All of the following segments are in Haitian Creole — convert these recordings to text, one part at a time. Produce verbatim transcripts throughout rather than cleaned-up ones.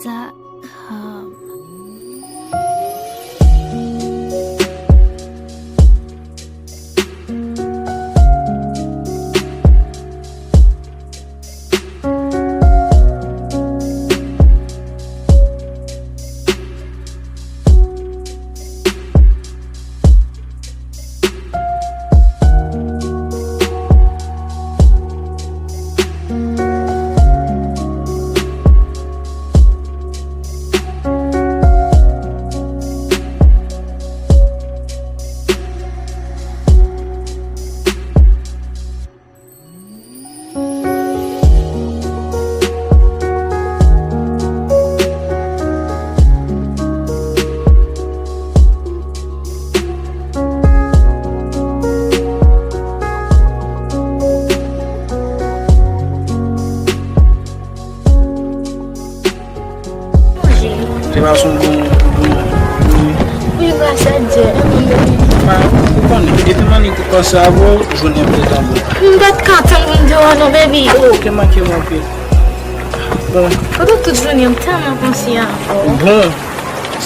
dot com. Se pa sou bon, bon, bon. Wi, gras a Dye. Ah, ou konnen, depi m annik panse avè w, jounen m te tanbou. M pa t ka tann pou m te wè w non, baby. Oh, ou te manke m anpil. Bon. Pandan tout jounen, m tèlman panse avè w. Bon,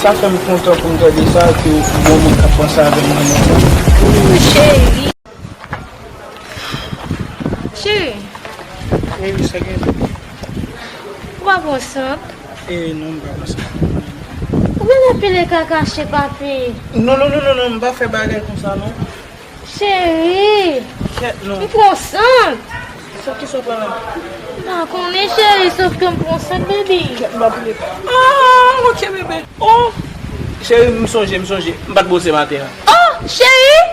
sa fè m kontan pou m tande sa, ke w bon moun k ap panse avè m nan moman. Cheri. Cheri. Baby, sa gen? Ou pa pran sant? Eh, non, m pa pran sant. Ou genlè pile kaka che papi. Non, non, non, non, non, m pa fè bagay konsa, non. Cheri. Kèt, non. M pran sant. Sa ki sot la la? M pa konnen, cheri, sof ke m pran sant, baby. Kèt, m pa pile. Ah, ok, bebe. Oh! Cheri, m sonje, m sonje. M pa t bwose maten an. Oh, cheri!